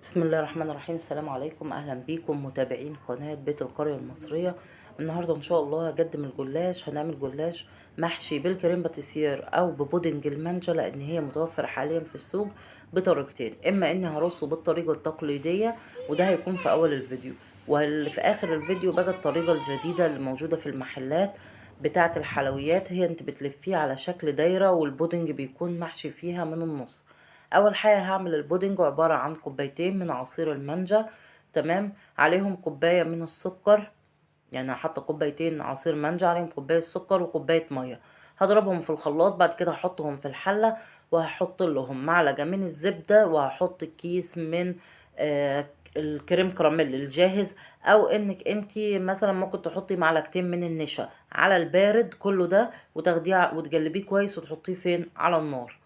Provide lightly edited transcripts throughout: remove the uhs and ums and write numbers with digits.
بسم الله الرحمن الرحيم. السلام عليكم، اهلا بيكم متابعين قناة بيت القرية المصرية. النهاردة ان شاء الله هقدم الجلاش. هنعمل جلاش محشي بالكريم باتيسير او ببودنج المانجا، لان هي متوفرة حاليا في السوق بطريقتين. اما اني هرصه بالطريقة التقليدية، وده هيكون في اول الفيديو، وفي اخر الفيديو بقى الطريقة الجديدة اللي موجودة في المحلات بتاعة الحلويات، هي انت بتلفيه على شكل دايرة والبودنج بيكون محشي فيها من النص. اول حاجة هعمل البودنج عبارة عن كوبايتين من عصير المانجا، تمام، عليهم كوباية من السكر، يعني هحط كوبايتين عصير مانجا عليهم كوباية سكر وكوبايه مية، هضربهم في الخلاط. بعد كده هحطهم في الحلة وهحط لهم معلقه من الزبدة، وهحط كيس من الكريم كراميل الجاهز، او انك انتي مثلا ممكن تحطي معلقتين من النشا على البارد كله ده، وتاخديه وتقلبيه كويس وتحطيه فين؟ على النار.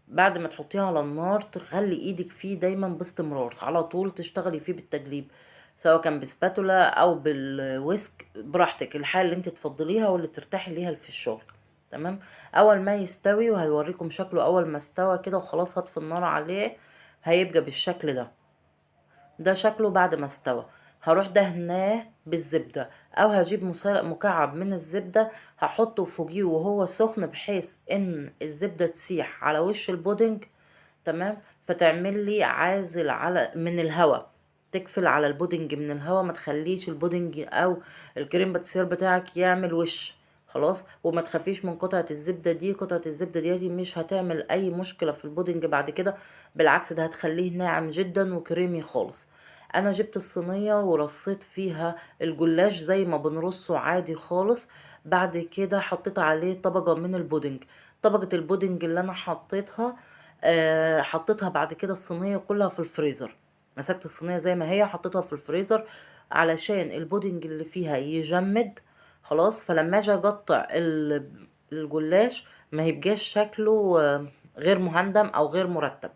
بعد ما تحطيه على النار تخلي ايدك فيه دايما باستمرار، على طول تشتغلي فيه بالتجليب، سواء كان بسباتولا او بالويسك، براحتك، الحالة اللي انت تفضليها واللي ترتاحي ليها في الشغل. تمام، اول ما يستوي وهوريكم شكله اول ما استوى كده وخلاص هطفي النار عليه، هيبقى بالشكل ده. ده شكله بعد ما استوى. هروح دهناه بالزبدة، او هجيب مكعب من الزبدة هحطه فوقيه وهو سخن، بحيث ان الزبدة تسيح على وش البودنج، تمام، فتعمل لي عازل على من الهواء، تكفل على البودنج من الهواء، ما تخليش البودنج او الكريم باتيسير بتاعك يعمل وش. خلاص، وما تخافيش من قطعة الزبدة دي، قطعة الزبدة دي مش هتعمل اي مشكلة في البودنج بعد كده، بالعكس ده هتخليه ناعم جدا وكريمي خالص. انا جبت الصينية ورصيت فيها الجلاش زي ما بنرصه عادي خالص. بعد كده حطيت عليه طبقة من البودنج. طبقة البودنج اللي انا حطيتها، حطيتها بعد كده الصينية كلها في الفريزر. مسكت الصينية زي ما هي حطيتها في الفريزر علشان البودنج اللي فيها يجمد خلاص. فلما اجي اقطع الجلاش ما يبقاش شكله غير مهندم او غير مرتب.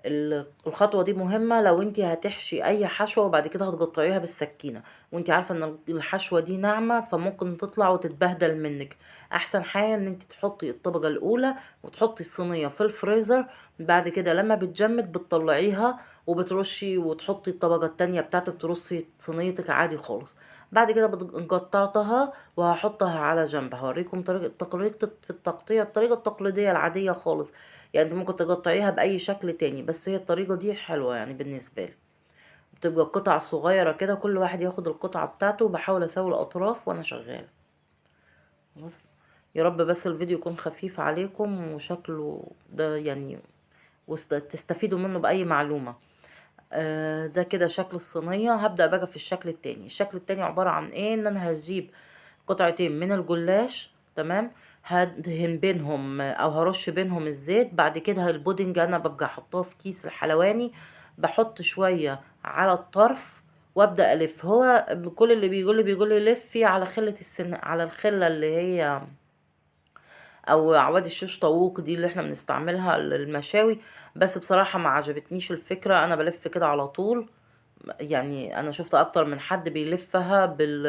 الخطوة دي مهمة لو انتي هتحشي اي حشوة وبعد كده هتقطعيها بالسكينة، وانتي عارفة ان الحشوة دي ناعمة فممكن تطلع وتتبهدل منك. احسن حاجة ان انتي تحطي الطبقة الاولى وتحطي الصينية في الفريزر، بعد كده لما بتجمد بتطلعيها وبترشي وتحطي الطبقة التانية بتاعتك، ترصي صينيتك عادي خالص. بعد كده قطعتها وهحطها على جنب. هوريكم طريقة في التقطيع، الطريقة التقليدية العادية خالص، يعني انت ممكن تقطعيها بأي شكل تاني، بس هي الطريقة دي حلوة يعني بالنسبة لي. بتبقى قطع صغيرة كده، كل واحد ياخد القطعة بتاعته. بحاول اسوي الأطراف وانا شغالة. بص، يا رب بس الفيديو يكون خفيف عليكم وشكله ده يعني تستفيدوا منه بأي معلومة. ده كده شكل الصينية. هبدأ بقى في الشكل التاني. الشكل التاني عبارة عن ايه؟ ان انا هجيب قطعتين من الجلاش، تمام، هدهن بينهم او هرش بينهم الزيت. بعد كده البودنج انا ببقى حطاه في كيس الحلواني، بحط شوية على الطرف وابدأ الف. هو كل اللي بيقول لي لفي على خلة السن، على الخلة اللي هي او عواد الشيش طاووق دي اللي احنا بنستعملها للمشاوي، بس بصراحة ما عجبتنيش الفكرة. انا بلف كده على طول، يعني انا شفت اكتر من حد بيلفها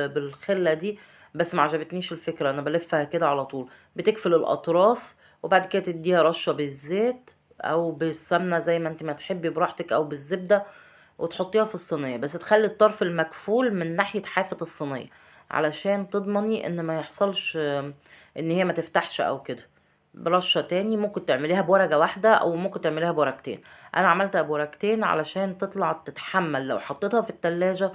بالخلة دي، بس ما عجبتنيش الفكرة. انا بلفها كده على طول، بتكفل الاطراف، وبعد كده تديها رشة بالزيت او بالسمنة زي ما انت ما تحبي براحتك، او بالزبدة، وتحطيها في الصينية. بس تخلي الطرف المكفول من ناحية حافة الصينية علشان تضمني ان ما يحصلش ان هي ما تفتحش او كده. برشة تاني ممكن تعمليها بورقة واحدة او ممكن تعمليها بورقتين. انا عملتها بورقتين علشان تطلع تتحمل، لو حطيتها في التلاجة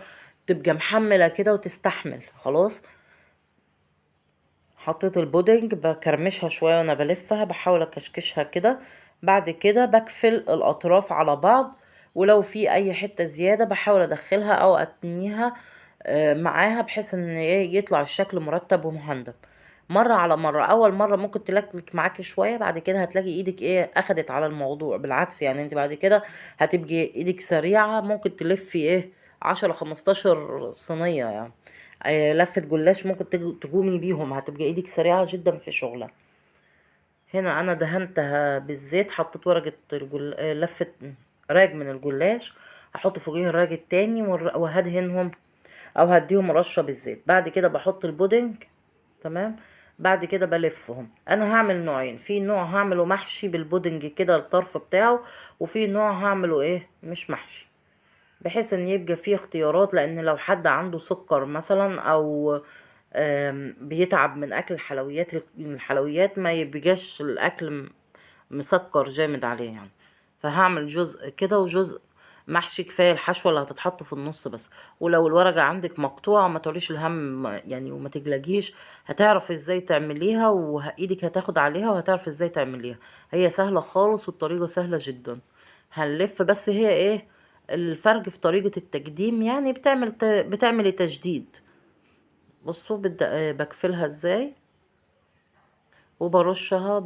تبقى محملة كده وتستحمل. خلاص، حطيت البودنج، بكرمشها شوية وانا بلفها، بحاول اكشكشها كده. بعد كده بكفل الاطراف على بعض، ولو في اي حتة زيادة بحاول ادخلها او اتنيها، معاها، بحيث ان يطلع الشكل مرتب ومهندم. مرة على مرة، اول مرة ممكن تلكلك معاكي شوية، بعد كده هتلاقي ايدك اخدت على الموضوع. بالعكس يعني انت بعد كده هتبقي ايدك سريعة، ممكن تلفي 10 15 صينية يعني. لفة جلاش ممكن تقومي بيهم، هتبقى ايدك سريعة جدا في شغلها. هنا انا دهنتها بالزيت، حطيت ورقة لفة راج من الجلاش، هحط فوقيه الراج التاني وهدهنهم او هديهم رشة بالزيت. بعد كده بحط البودنج، تمام. بعد كده بلفهم. انا هعمل نوعين، في نوع هعمله محشي بالبودنج كده الطرف بتاعه، وفي نوع هعمله ايه مش محشي، بحيث ان يبقى فيه اختيارات، لان لو حد عنده سكر مثلا او بيتعب من اكل الحلويات ما يبقاش الاكل مسكر جامد عليه يعني. فهعمل جزء كده وجزء محشي، كفاية الحشوه اللي هتتحط في النص بس. ولو الورقة عندك مقطوعة ما تقوليش الهم يعني وما تقلقيش، هتعرف ازاي تعمليها وايدك هتاخد عليها وهتعرف ازاي تعمليها. هي سهلة خالص والطريقة سهلة جدا. هنلف بس، هي ايه الفرق في طريقه التقديم يعني، بتعمل تجديد. بصوا بكفلها ازاي، وبرشها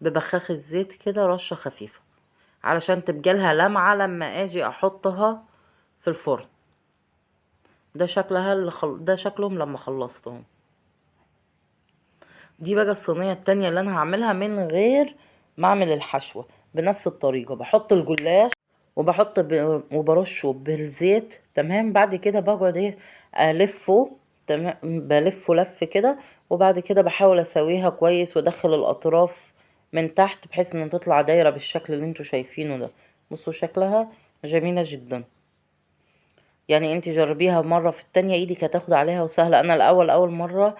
ببخاخ الزيت كده رشه خفيفة علشان تبقى لها لمعة لما اجي احطها في الفرن. ده شكلها اللي ده شكلهم لما خلصتهم. دي بقى الصينية التانية اللي انا هعملها من غير ما اعمل الحشوه، بنفس الطريقة بحط الجلاش وبرشه بالزيت، تمام. بعد كده بقعد ايه الفه، تمام، بلفه لف كده، وبعد كده بحاول اسويها كويس وادخل الاطراف من تحت بحيث ان تطلع دايرة بالشكل اللي انتوا شايفينه ده. بصوا شكلها جميلة جدا يعني، انت جربيها مرة في التانية ايدك هتاخد عليها وسهلة. انا الاول اول مرة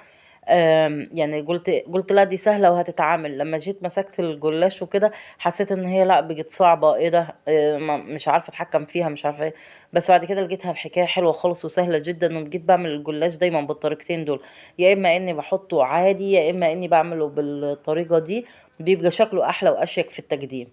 يعني قلت لا دي سهلة وهتتعامل، لما جيت مسكت الجلاش وكده حسيت ان هي لا بقت صعبة، ايه ده، مش عارفه اتحكم فيها، مش عارفه ايه. بس بعد كده لقيتها الحكاية حلوة خالص وسهلة جدا، وبقيت بعمل الجلاش دايما بالطريقتين دول، يا اما اني بحطه عادي يا اما اني بعمله بالطريقة دي، بيبقى شكله احلى واشيك في التقديم.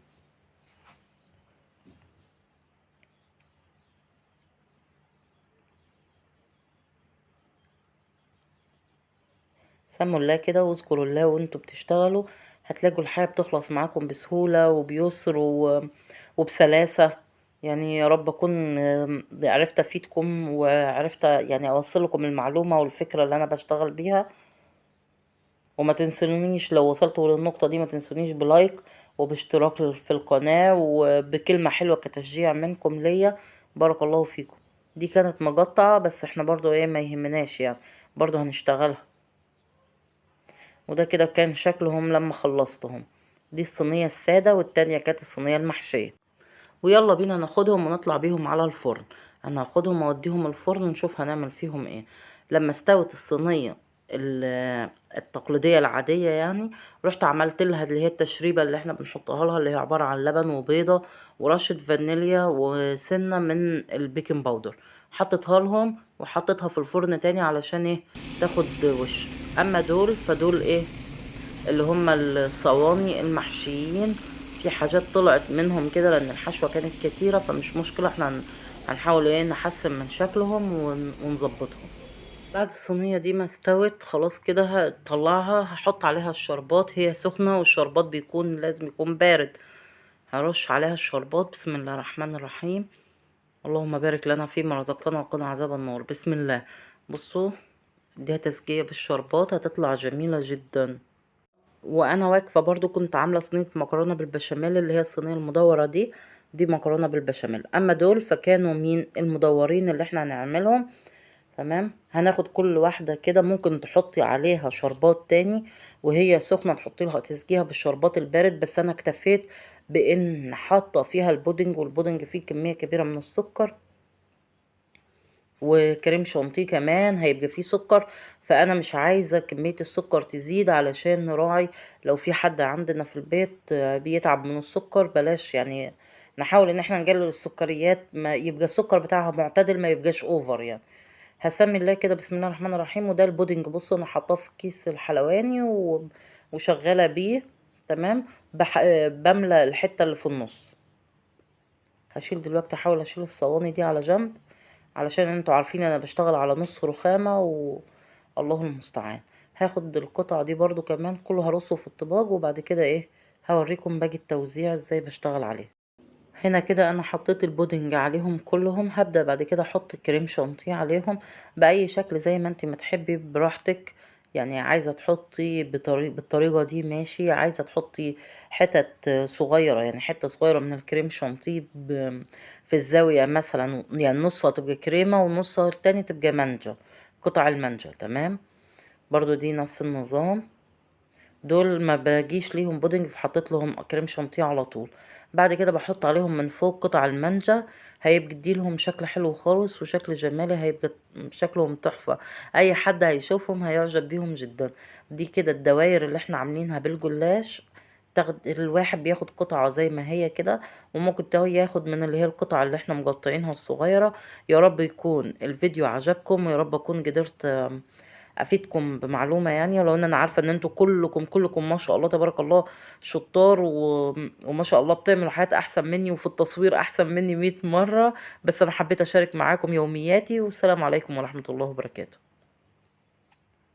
سموا الله كده واذكروا الله وانتوا بتشتغلوا، هتلاقوا الحياة بتخلص معاكم بسهولة وبيسر وبسلاسة يعني. يا رب اكون عرفت افيدكم وعرفت اوصل لكم المعلومة والفكرة اللي انا بشتغل بيها. وما تنسونيش لو وصلتوا للنقطة دي ما تنسونيش بلايك وباشتراك في القناة وبكلمة حلوة كتشجيع منكم ليا، بارك الله فيكم. دي كانت مقطعة بس احنا برضو ايه ما يهمناش يعني، برضو هنشتغلها. وده كده كان شكلهم لما خلصتهم. دي الصينية السادة والتانية كانت الصينية المحشية. ويلا بينا ناخدهم ونطلع بيهم على الفرن. انا هاخدهم واوديهم الفرن ونشوف هنعمل فيهم ايه. لما استوت الصينية التقليدية العادية يعني، رحت عملت لها اللي هي التشريبة اللي احنا بنحطها لها، اللي هي عبارة عن لبن وبيضة ورشة فانيليا وسنة من البيكنج باودر، حطيتها لهم وحطيتها في الفرن تاني علشان ايه تاخد وش. اما دول فدول ايه اللي هم الصواني المحشيين، في حاجات طلعت منهم كده لان الحشوة كانت كتيرة، فمش مشكلة، احنا هنحاول ايه نحسن من شكلهم ونظبطهم. بعد الصينية دي ما استوت خلاص كده هطلعها، هحط عليها الشربات، هي سخنة والشربات لازم يكون بارد. هرش عليها الشربات. بسم الله الرحمن الرحيم، اللهم بارك لنا فيما رزقتنا وقنا عذاب النار. بسم الله. بصوا اديها تسقية بالشربات هتطلع جميلة جدا. وانا واقفة برضو كنت عاملة صينية مكرونة بالبشاميل اللي هي الصينية المدورة دي، دي مكرونة بالبشاميل. اما دول فكانوا مين المدورين اللي احنا هنعملهم، تمام. هناخد كل واحدة كده، ممكن تحطي عليها شربات تاني وهي سخنة، تحطي لها تسقيها بالشربات البارد، بس انا اكتفيت بان حاطة فيها البودنج، والبودنج فيه كمية كبيرة من السكر وكريم شانتيه كمان هيبقى فيه سكر، فانا مش عايزة كمية السكر تزيد علشان نراعي لو في حد عندنا في البيت بيتعب من السكر، بلاش نحاول ان احنا نقلل السكريات، ما يبقى السكر بتاعها معتدل، ما يبقاش over يعني. هسمي الله كده، بسم الله الرحمن الرحيم. وده البودنج بصوا انا حاطاه في كيس الحلواني وشغالة بيه، تمام. بملى الحتة اللي في النص. هشيل دلوقتي، احاول اشيل الصواني دي على جنب علشان انتوا عارفين انا بشتغل على نص رخامة والله المستعان. هاخد القطعة دي برضو كمان كله هرصه في الطباق، وبعد كده ايه هوريكم باقي التوزيع ازاي بشتغل عليه. هنا كده انا حطيت البودنج عليهم كلهم. هبدأ بعد كده احط كريم شانتيه عليهم باي شكل زي ما انت ما تحبي براحتك، عايزة تحطي بالطريقة دي ماشي، عايزة تحطي حتت صغيرة، يعني حتة صغيرة من الكريم شانتيه في الزاوية مثلا، نصها تبقى كريمة ونصها التاني تبقى مانجا، قطع المانجا، تمام. برضو دي نفس النظام. دول ما باجيش ليهم بودنج، فحطيت لهم كريم شانتيه على طول. بعد كده بحط عليهم من فوق قطع المانجا، هيبقى لهم شكل حلو خالص وشكل جمالي، هيبقى شكلهم تحفة، اي حد هيشوفهم هيعجب بيهم جدا. دي كده الدواير اللي احنا عاملينها بالجلاش، الواحد بياخد قطعة زي ما هي كده، وممكن ياخد من اللي هي القطعة اللي احنا مقطعينها الصغيرة. يا رب يكون الفيديو عجبكم، ويا رب اكون قدرت افيدكم بمعلومة يعني، ولو ان انا عارفة ان انتوا كلكم ما شاء الله تبارك الله شطار وما شاء الله بتعملوا حاجات احسن مني، وفي التصوير احسن مني 100 مرة، بس انا حبيت اشارك معاكم يومياتي. والسلام عليكم ورحمة الله وبركاته.